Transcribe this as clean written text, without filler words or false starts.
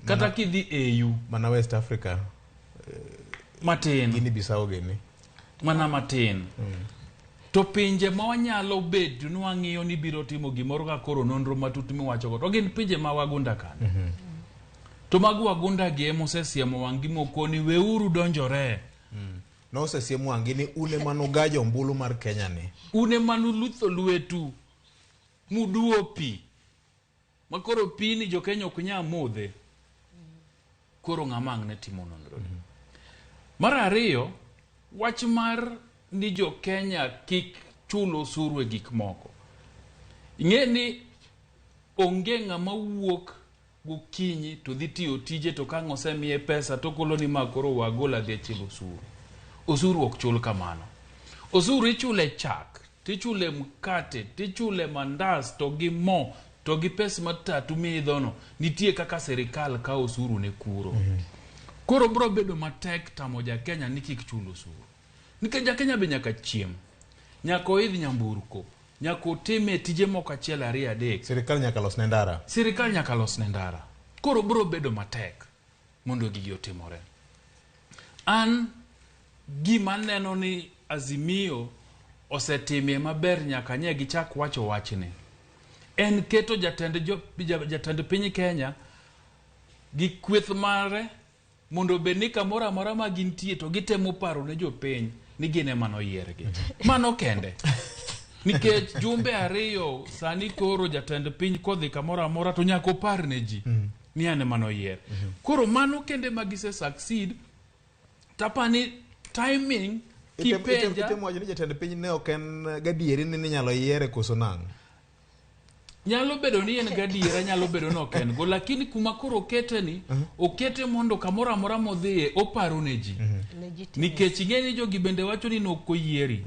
Kata kidhi AU. Mana West Africa. Matin. Guinea Bissau gini. Mana matin. To pinje ma wanyalo bedo ni wang'iyo ni biro timo gimoro ka koro nonro matut miwachogo to gin pinje ma wagunda kanyo. To mag wagunda gi ema osesiemo wang'gi mokoni weuru donjore. Nosesiem wang'gi ni un ema nugajo ombulu mar Kenya ni. Un ema nulutho lwetu muduwo pi ma koro pi ni jo Kenya ok nyal modhe. Koro ng'ama ang' ne timo nonro ni. Mar ariyo, wach mar ni jo Kenya kik chul osuru e gik moko. Ing'e ni onge ng'ama wuok gokinyi to dhi tiyo tije to ka ang' osemiye pesa to okolo ni ma koro wagol adhi achil osuru. Osuru ok chul kamano. Osuru ichule chak, tichule mkate, tichule mandas to gi mo to gi pes matatu miidhono nitie kaka sirikal kawo osuru ne kuro. Koro bro bedo matek tamo ja Kenya ni kik chul osuru. Nikech ja Kenya be nyaka chiem, nyaka oidh nyamburko, nyaka otime tije moko achiel ariyo adek. Sirikal nyaka los ne ndara. Sirikal nyaka los ne ndara. Koro bro bedo matek mondo gigi otimore. An gima aneno ni Azimio osetimie maber nyaka nye gichak wacho wachni en keto jatend, jo, jatend piny Kenya gi kweth mare mondo obed ni kamoro amora ma gintie to gitemo paro ne jopiny ni gin ema noyiergi. Mano kende. Nikech jumbe ariyo sani koro jatend piny kodhi kamoro amora to nyaka opar ne ji ni an ema noyier. Koro mano kende ma gise succeed tapani timing kipenja Itemo wacho ni jatend piny ne ok en gadieri ni ninyalo yiere koso nang'o? Nyalo bedo ni en gadiera, nyalo bedo ni ok en go, lakini kuma koro okete ni, okete mondo kamoro amora modhiye oparo ne ji. Nikech ing'e ni jogi bende wacho ni nok oyieri.